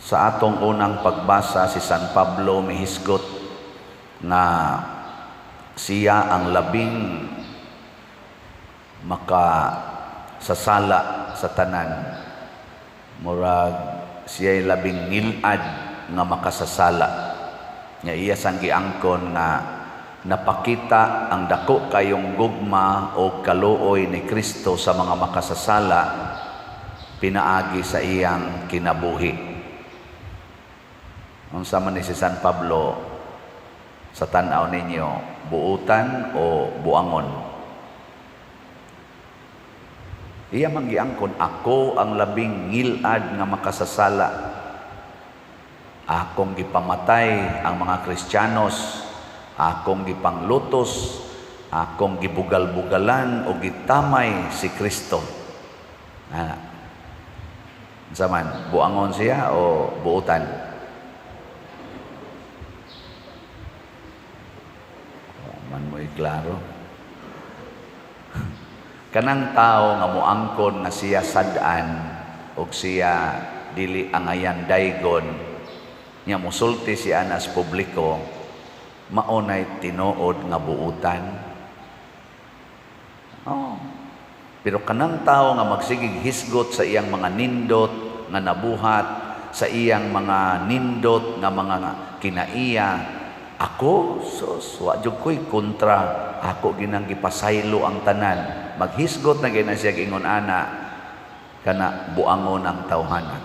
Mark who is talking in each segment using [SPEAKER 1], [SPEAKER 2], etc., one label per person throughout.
[SPEAKER 1] Sa atong unang pagbasa, si San Pablo mihisgot nga siya ang labing makasasala sa tanan. Murag siya'y labing ngilad nga makasasala. Nga iya sang giangkon nga napakita ang dako kayong gugma o kaluoy ni Kristo sa mga makasasala pinaagi sa iyang kinabuhi. Unsa man ni si San Pablo sa tan-aw ninyo, buutan o buangon? Iya man giangkon, ako ang labing ngilad nga makasasala. Akong gipamatay ang mga Kristiyanos, akong gipanglutos, akong gibugal-bugalan o gitamay si Kristo. Ana. Unsa man, buangon siya o buutan? Man mo'y klaro. Kanang tao nga moangkon nga siya sad-an og siya dili angayan daygon, nya mosulti siya nas publiko, mao nay tinuod nga buutan. Oh. Pero kanang tao nga magsigig hisgot sa iyang mga nindot nga nabuhat, sa iyang mga nindot nga mga kinaiya, ako, sus, wa jud ko'y kontra, ako ginang gipasaylo ang tanan. Maghisgot na gina siya ingon ana, kana buangon ang tawhana.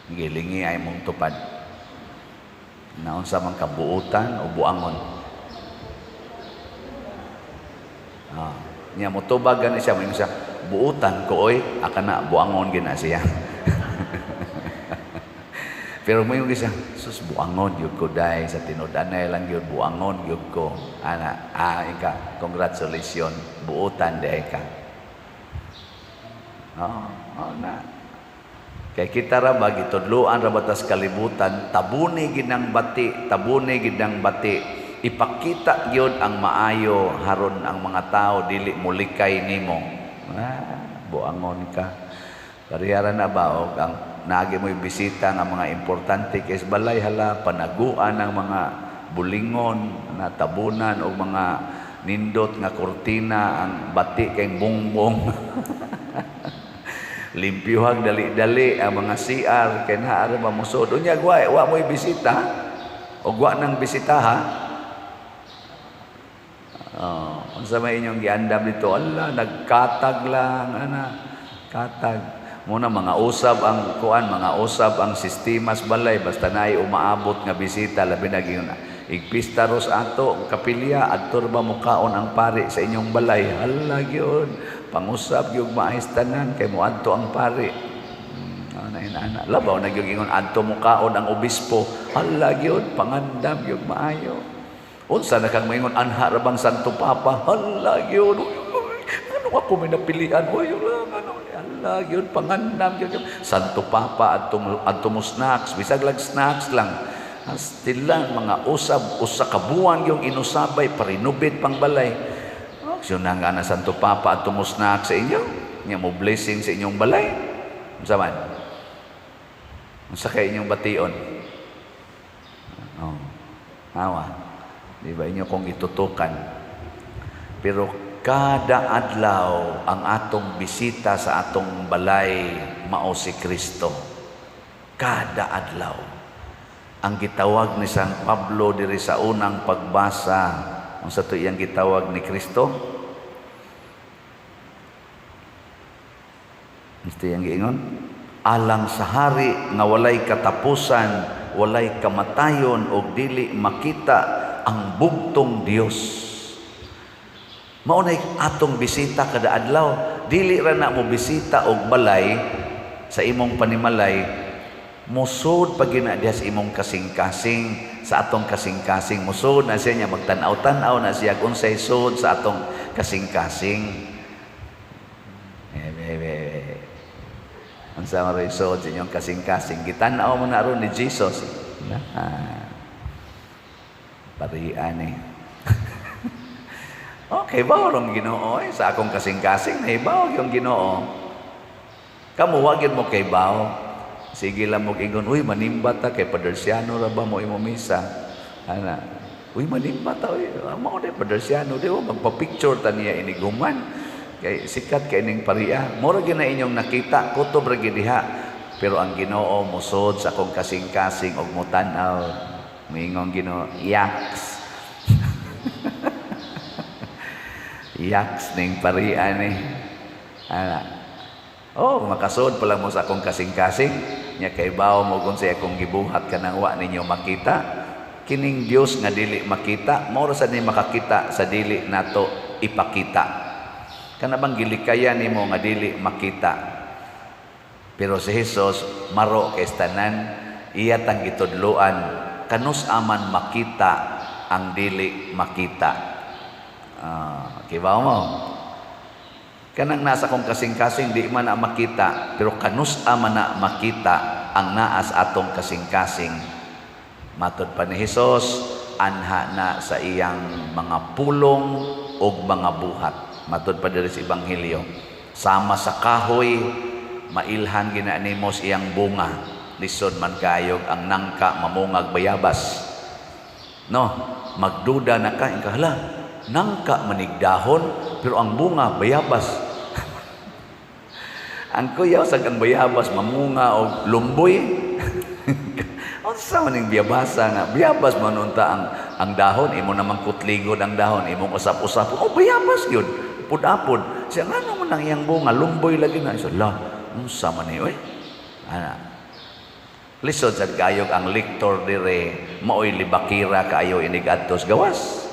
[SPEAKER 1] Gilingi ay mong tupad. Naunsa man kabuutan o buangon. Ah, niya motubag gani siya, moingon siya, buutan ko oy, akana buangon gina siya. Pero moingon siya, sus, buangon gyud ko dai sa tinud-anay lang gyud, buangon gyud ko. Ana, ika, congratulations, buutan dai ka. Oh, oh na. Kay kita ra ba gitudloan ra ba tas kalibutan, tabuni gid ang bati, tabuni gid ang bati. Ipakita gyud ang maayo haron ang mga tao dili molikay nimo. Ah, buangon ka. Parehara na ba og ang naagi mo'y bisita nga mga importante kay sa balay, hala, panaguan ang mga bulingon na tabunan og mga nindot nga kortina ang bati kay bongbong. Limpyuhag dali-dali ang mga CR kay naa ra ba mosud. Unya wa mo'y bisita og wa nang bisita ha. Oh, unsa may inyong giandam dito? Ala, nagkatag lang ana, katag. Muna mga usab ang kuan, mga usab ang sistemas balay basta naay umaabot nga bisita, labi na gyud igpista ros ato kapilya, adto ba mukaon ang pari sa inyong balay? Hala gyud, pangusab gyud maayos tanan kay moadto ang pari. Ana ina labaw na gyud ingon adto mukaon ang obispo. Hala gyud, pangandam gyud maayo. Unsa na kang moingon anha ra bang Santo Papa? Hala gyud, ano ako may napilian? Uy, lang ano, hala gyud, pangandam gyud Santo Papa adto, adto mo snacks, bisag lag snacks lang. Astilan mga usab usa ka buwan yung inusabay parinubit pang balay. Aksyon na nga na Santo Papa adto mo snacks sa inyo, nya mo blessing sa inyong balay. Unsa man? Unsa kay inyong bation? Oh. Hawa. Di ba inyo kong itutukan? Pero kada adlaw ang atong bisita sa atong balay mao si Kristo. Kada adlaw. Ang gitawag ni San Pablo diri sa unang pagbasa, unsa to iyang gitawag ni Kristo? Unsa iyang giingon? Alang sa hari nga walay katapusan, walay kamatayon og dili makita ang bugtong Dios. Mao nay atong bisita kada adlaw. Dili ra na mo bisita og balay sa imong panimalay, musod pag gina diha sa imong kasing-kasing, sa atong kasing-kasing musod na siya niya magtan-aw-tan-aw na siya kung unsay sud sa atong kasing-kasing. Eh. Unsa man rin sud sa inyong kasing-kasing, gitan-aw mo na ron ni Jesus. Na, parian eh. Okay, bawo rong Ginoo eh. Sa akong kasing-kasing, nahibaw yung Ginoo. Kamu, wag yun mo kay bawo. Sige lang mo ingon, "Uy, manimba ta kay Padersiano ra ba mo imo misa?" Ana. "Uy, manimba ta, uy. Mao di Padersiano, di ba? Magpa-picture ta niya iniguman. Kay sikat kay ning paria." Mura gyud na inyong nakita, kutob ra gyud diha. Pero ang Ginoo mosod sa akong kasing-kasing og mutan-aw. Moingon Ginoo, "Yaks. Yaks ning paria ni." Ana. Oh, makasod pa lang mo sa akong kasing-kasing. Nya kay bawo mo kung sa akong gibuhat kanang wa ninyo makita. Kining Dios nga dili makita, mao ra sad ni makakita sa dili nato ipakita. Kana bang gilikayan nimo nga dili makita. Pero si Jesus maro kay tanan, iya tang gitudloan kanus aman makita ang dili makita. Ah, kibaw mo? Kanang nasa kong kasing-kasing di man na makita, pero kanus man na makita ang naas atong kasing-kasing. Matod pa ni Jesus, anha na sa iyang mga pulong ug mga buhat. Matod pa diri sa Ebanghelyo. Sama sa kahoy, mailhan gina nimo sa iyang bunga. Lisod man kayog ang nangka mamungag bayabas. No, magduda na ka, ikahala, nangka manigdahon, pero ang bunga bayabas. Ang kuyaw sa ang bayabas mamunga og lumboy. Unsa man ning biyabasa nga bayabas man unta ang dahon, imo namang kutligod ang dahon, imong usap-usap, oh, bayabas gyud. Pud-apod. Siya ngano man ang iyang bunga lumboy lagi na. So, la, unsa man ni oy? Ana. Lisod sad kayog ang lektor dire maoy libakira kaayo inig adtos gawas.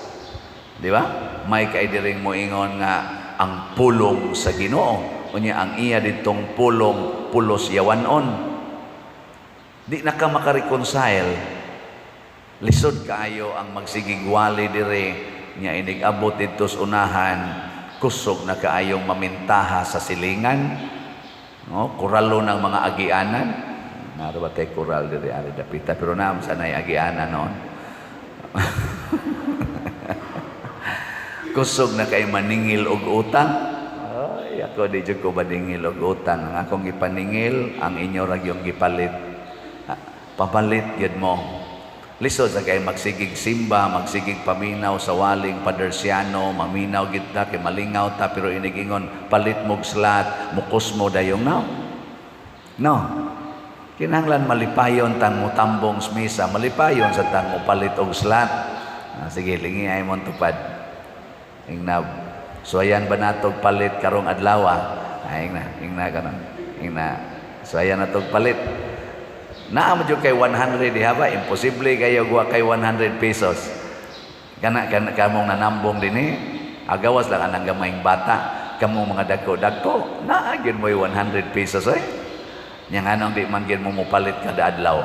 [SPEAKER 1] Di ba? May kay diring moingon nga ang pulong sa Ginoo. Unya ang iya ditong pulong pulos yawanon. Di na ka makareconcile. Lisod kaayo ang magsigigwali dire nya inig abot didto sa unahan, kusog na kaayong mamintaha sa silingan. No, kuralo ng mga agianan. Naro ba tayo kural dire ari dapita, pero naam sanay agianan noon. Kusog na kay maningil og utang. Ay, ako di jud ko maningil og utang. Ang akong gipaningil, ang inyo ra gyud gipalit. Ah, papalit gyud mo. Lisod sa kay magsigig simba, magsigig paminaw sa waling Padersiano, maminaw gid ta kay malingaw ta, pero inigingon palit mog slat, mukos mo dayong now. No. Kinahanglan malipayon tang mutambong sa misa, malipayon sa tang mopalit og slat. Ah, sige, lingi ay mon tupad. Ingna, so ayan ba natog palit karong adlaw? Ah, ingna, ingna kanon. Ingna. So ayan natog palit. Naa mo jud kay 100 diha ba? Imposible kayo guwa kay 100 pesos. Kana kana kamong nanambong dinhi, agawas lang anang gamayng bata, kamong mga dagko-dagko, naa gyud mo'y 100 pesos oy. Nya nganong di man gyud mo mopalit kada adlaw?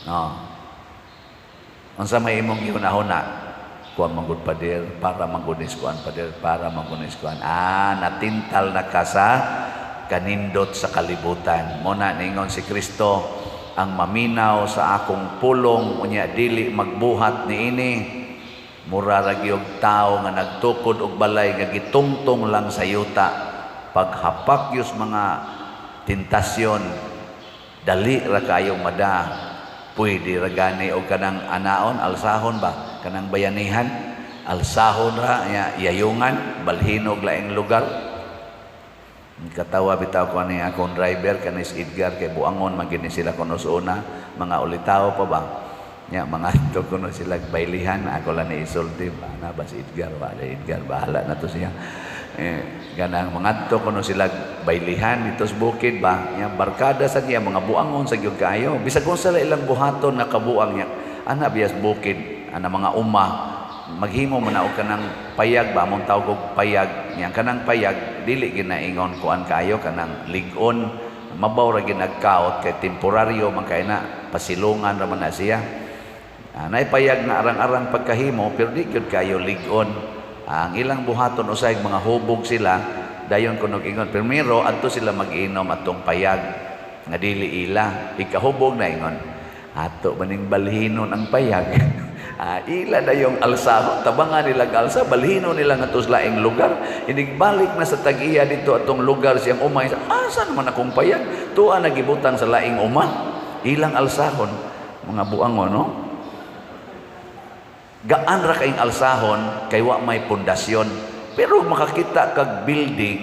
[SPEAKER 1] No. Unsa may imong gihuna-huna? Kuan man gud, pader, para man gud is kuan, pader, para man gud is kuan. Ah, natintal na ka sa kanindot sa kalibutan. Mo na ningon si Kristo, ang maminaw sa akong pulong unya dili magbuhat niini, mura ra gyud tawo nga nagtukod og balay nga gitungtong lang sa yuta. Paghapak yus mga tentasyon, dali ra kayong mada. Pwede ra gani og kanang anaon, alsahon ba, kanang bayanihan, alsahon ra nya yayungan, balhinog laing lugar. Katawa bitaw ko ani akong driver kanis Edgar kay buangon man gini sila kuno sa una, mga ulitaw pa ba nya, mga to kuno sila baylihan. Ako lang ni isulti ba na ba si Edgar, wala Edgar, bahala na to siya. Eh, ganang mga to kuno sila baylihan dito sa bukid ba nya, barkada sa niya, mga buangon sa gyud kaayo, bisag unsa ilang buhaton nga kabuang nya ana biyas bukid, ana mga uma, maghimo man og kanang payag ba, among tawag og payag nya. Kanang payag dili ginaingon kuan kaayo, kanang lig-on, mabaw ra ginagkaot kay temporaryo man kay na, pasilungan ra man na siya. Ah, naipayag na arang-arang pagkahimo, pero di gyud kayo lig-on. Ah, ang ilang buhaton usay mga hubog sila dayon kunog ingon primero adto sila mag-inom atong payag nga dili ila, ikahubog na ingon ato maning balhinon ang payag. Ah, ila na yung alsahon, tabangan nila alsa, balhino nila nga sa laing lugar. Inigbalik na sa tag-iya dito atong lugar siyang umay, asa naman akong payag? Didto ang nagibutang sa laing uma. Ilang alsahon, mga buangon, no? Gaan ra kaayong alsahon kay wa may pundasyon. Pero makakita kag building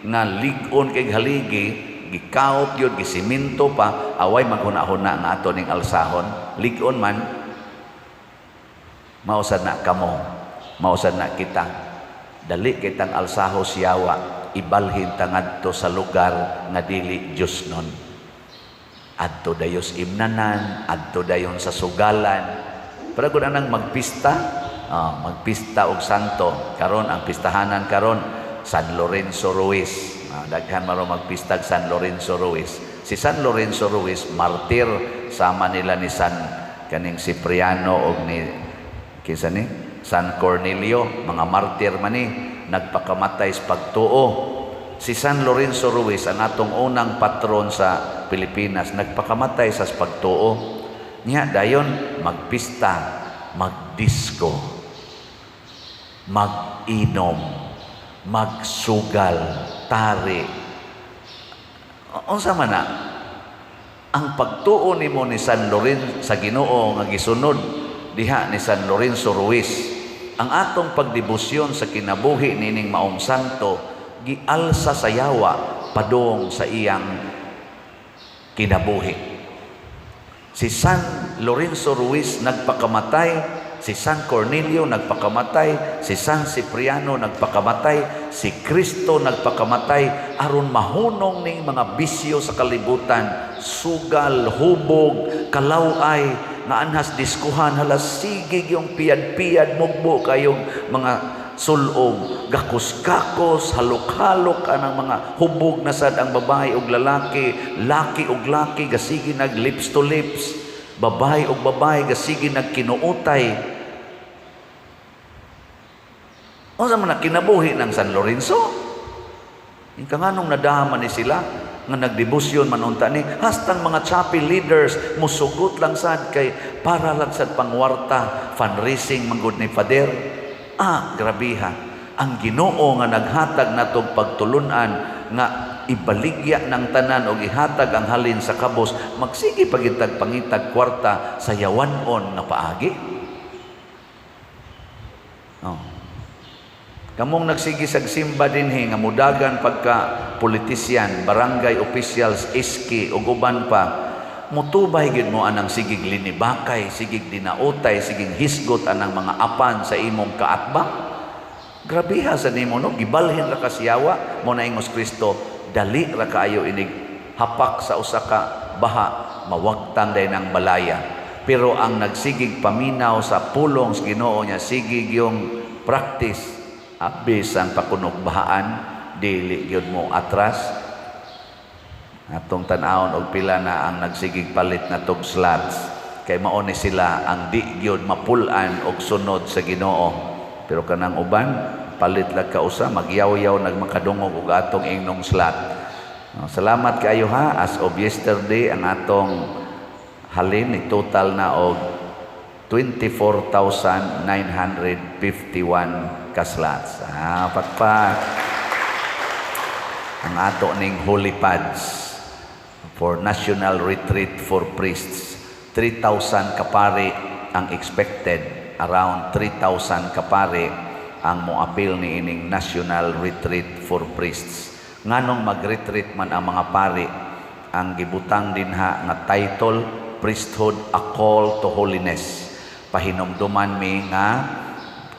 [SPEAKER 1] nga lig-on kay haligi, gikaot yun, gisiminto pa, away maghuna-huna nga ato ning alsahon. Lig-on man, mao sad na kamo, mao sad na kita. Dali kitang alsaho siyawa, ibalhin ta ngadto sa lugar nga dili Diyos nun. Adto dayos imnanan, adto dayon sa sugalan. Pero kung anang magpista, magpista og santo. Karon ang pistahanan karon, San Lorenzo Ruiz. Daghan maro magpistag San Lorenzo Ruiz. Si San Lorenzo Ruiz, martir sama nila ni San kaning Cipriano og ni kinsa ni San Cornelio, mga martir man ni, nagpakamatay sa pagtuo. Si San Lorenzo Ruiz, ang atong unang patron sa Pilipinas, nagpakamatay sa pagtuo. Niya dayon magpista, magdisko, mag-inom, magsugal, tari. Unsa man na? Ang pagtuo nimo ni San Lorenzo sa Ginoo nga gisunod diha ni San Lorenzo Ruiz, ang atong pagdebosyon sa kinabuhi nining maong santo, gialsa sa yawa padung sa iyang kinabuhi. Si San Lorenzo Ruiz nagpakamatay, si San Cornelio nagpakamatay, si San Cipriano nagpakamatay, si Kristo nagpakamatay aron mahunong ning mga bisyo sa kalibutan, sugal, hubog, kalaway, nga anhas diskuhan, halas sige yung piyad-piyad, mugbo kayong mga sulob, gakos-gakos, halok-halok anang mga hubog na sad ang babae og lalaki, laki og laki, gasigi nag lips to lips, babae og babae, gasigi nagkinuutay. Unsa man na kinabuhi ng San Lorenzo? Ika nganong nadama ni sila nga nagdebosyon man unta ni hastang mga chapel leaders musugot lang sad kay para lang sad pangwarta, fundraising manggod ni Father. Grabiha. Ang Ginoo nga naghatag natog pagtulunan nga ibaligya ng tanan og ihatag ang halin sa kabos, magsige pagitag pangitag kwarta sa yawanon nga paagi. Oh. Kamong nagsige sa simba dinhi nga mudagan pagka politisyan, barangay officials, iski ug uban pa, mutubay gid mo anang sigig linibakay, sigig dinautay, sigig hisgot anang mga apan sa imong kaatbang. Grabiha sa nimo, no, gibalhin ra ka siyawa mo na ingos Kristo, dali ra kaayo inig hapak sa usa ka baha, mawagtang day ng balaya. Pero ang nagsigig paminaw sa pulong sa Ginoo niya, sigig yung practice, abis ang pakunogbahaan, dili gyud mo atras. Atong tan-awon og pila na ang nagsigig palit na tog slots kay mao ni sila ang di gyud mapul-an og sunod sa Ginoo. Pero kanang uban, palit lag kausa, magyaw-yaw nagmakadungog og atong ingnong slot. Oh, salamat kaayo ha. As of yesterday, ang atong halin ni total na og 24,951 ka slots. Pakpak. Ang ato ning holy pads for National Retreat for Priests. 3,000 kapari ang expected, around 3,000 kapari ang moapil ni ining National Retreat for Priests. Nganong mag-retreat man ang mga pari? Ang gibutang dinha nga title, Priesthood, a Call to Holiness. Pahinumduman mi nga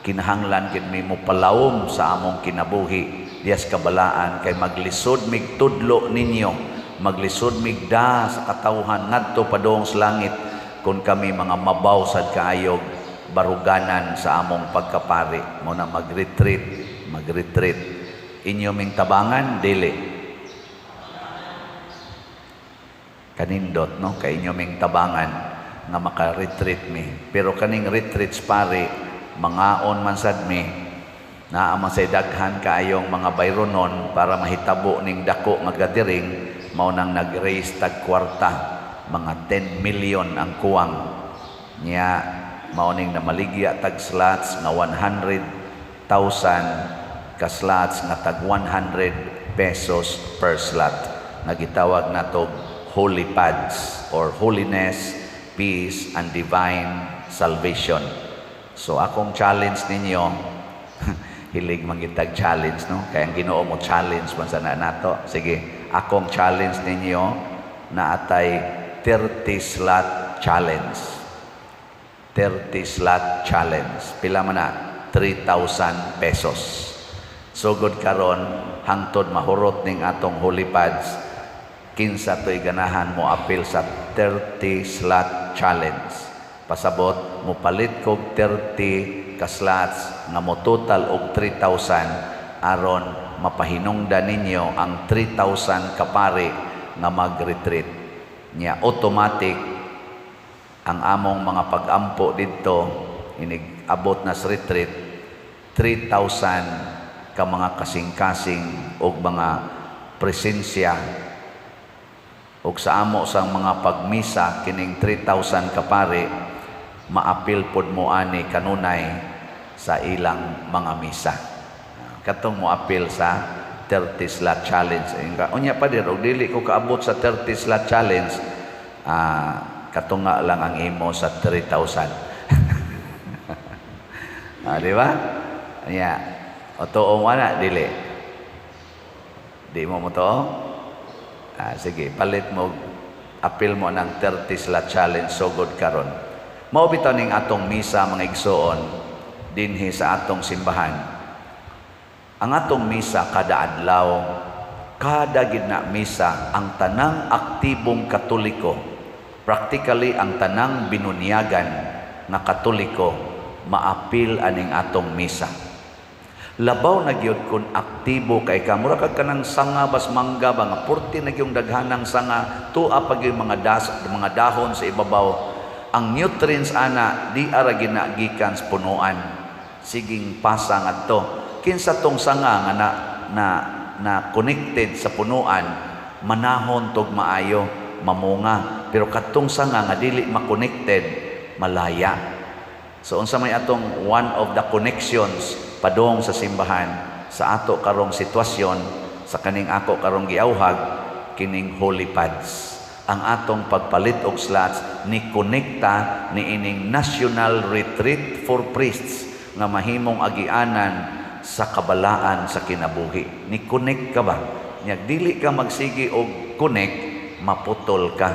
[SPEAKER 1] kinahanglan gid mi mopalawom sa among kinabuhi diyas kabalaan kay maglisod mig tudlo ninyo, maglisod mig da sa katawhan ngadto padung sa langit kung kami mga mabaw sad kaayog baruganan sa among pagkapari. Mo na mag-retreat, mag-retreat. Inyo ming tabangan, dili kanindot, no, kay inyo ming tabangan nga maka-retreat mi. Pero kaning retreats pare, mangaon man sad mi, naa man say daghan kaayong mga bayronon para mahitabo ning dako nga gathering. Mao nang nag-raise tag kwarta, mga 10 million ang kuwang niya. Mao ning namaligya tag slots nga 100,000 ka slots nga tag 100 pesos per slot. nga gitawag nato Holy Pads or Holiness, Peace and Divine Salvation. So akong challenge ninyo, hilig mangitag challenge, no? Kaya ang Ginoo mo challenge man sa na nato. Sige, akong challenge ninyo na atay 30 slot challenge. 30 slot challenge. Pila man na? 3,000 pesos. Sugod karon hangtod mahurot ning atong Holy Pads, kinsa to'y ganahan mo apil sa 30 slot challenge? Pasabot, mo palit kog 30 ka slots nga mo total og 3,000 aron mapahinungdan ninyo ang 3,000 kapari nga mag-retreat. Nya automatic ang among mga pag-ampo didto, inig abot na sa retreat, 3,000 ka mga kasing-kasing og mga presensya ug sa amo sang mga pagmisa, kining 3,000 kapari maapil pod mo ani kanunay sa ilang mga misa. Katong mo apil sa 30 slot challenge. Unya pa dir, og dili ko kaabot sa 30 slot challenge, katunga lang ang imo sa 3,000. Di ba? Nya, o tuo mo na, dili. Di mo mo to? Sige, palit mo, apil mo ng 30 slot challenge sugod karon. Mao bitaw ning atong misa, mga igsoon, dinhi sa atong simbahan. Ang atong misa kada adlaw, kada gid na misa, ang tanang aktibong Katoliko, practically ang tanang binunyagan nga Katoliko, maapil aning atong misa. Labaw na gyud kung aktibo kay ka, mura kag kanang sanga bas mangga ba nga purti na gyung daghanang sanga, tua pa gyud mga dahon sa ibabaw. Ang nutrients ana di ara gina gikan sa punuan, siging pasa ngadto. Kinsa tong sanga nga na connected sa punuan, manahon tog maayo, mamunga, pero kadtong sanga nga dili ma-connected, malaya. So unsa may atong one of the connections padung sa simbahan sa ato karong sitwasyon, sa kaning ako karong giawhag, kining Holy Pads? Ang atong pagpalit og slots ni konekta ni ining National Retreat for Priests nga mahimong agianan sa kabalaan sa kinabuhi. Ni connect ka ba? Nya dili ka magsigi og connect, maputol ka.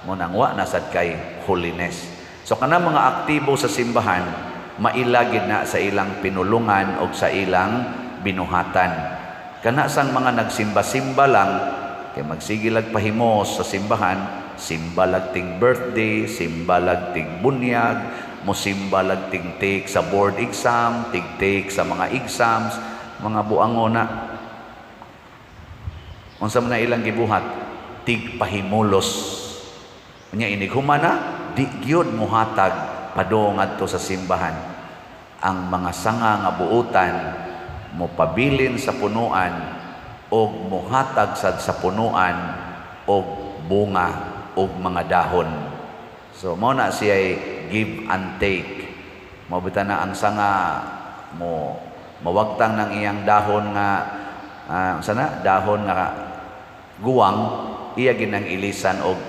[SPEAKER 1] Mo nang wa na sad kay holiness. So kana mga aktibo sa simbahan, mailagid na sa ilang pinulungan o sa ilang binuhatan. Kana sang mga nagsimba-simba lang, kay magsige lag pahimos sa simbahan, simba lag ting birthday, simba lag ting bunyag, mosimba lag ting take sa board exam, tig take sa mga exams, mga buango na. Unsa man na ilang gibuhat? Tig pahimulos. Unya inig humana, di gyud muhatag padung ngadto sa simbahan. Ang mga sanga nga buutan mopabilin sa punuan og muhatag sad sa punuan og bunga og mga dahon. So mao na siya, give and take. Mao bitaw na ang sanga mo mawagtang ng iyang dahon nga sana dahon nga guwang, iya ginang ilisan og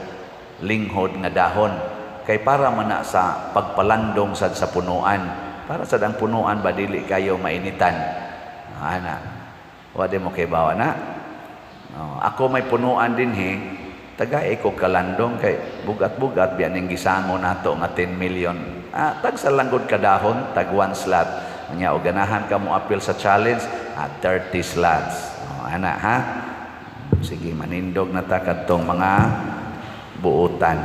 [SPEAKER 1] linghod nga dahon kay para man na sa pagpalandong sad sa punuan, para sad ang punuan ba dili kayo mainitan ana. Wa di mo kay bawa na. Oh, ako may punuan dinhi, tagay ko kalandong kay bugat-bugat biya ning gisango nato nga 10 million. Tag sa langgod ka dahon, tag one slot. Unya og ganahan ka mo apil sa challenge, 30 slots. Oh, ana ha. Sige, manindog na ta kadtong mga buutan.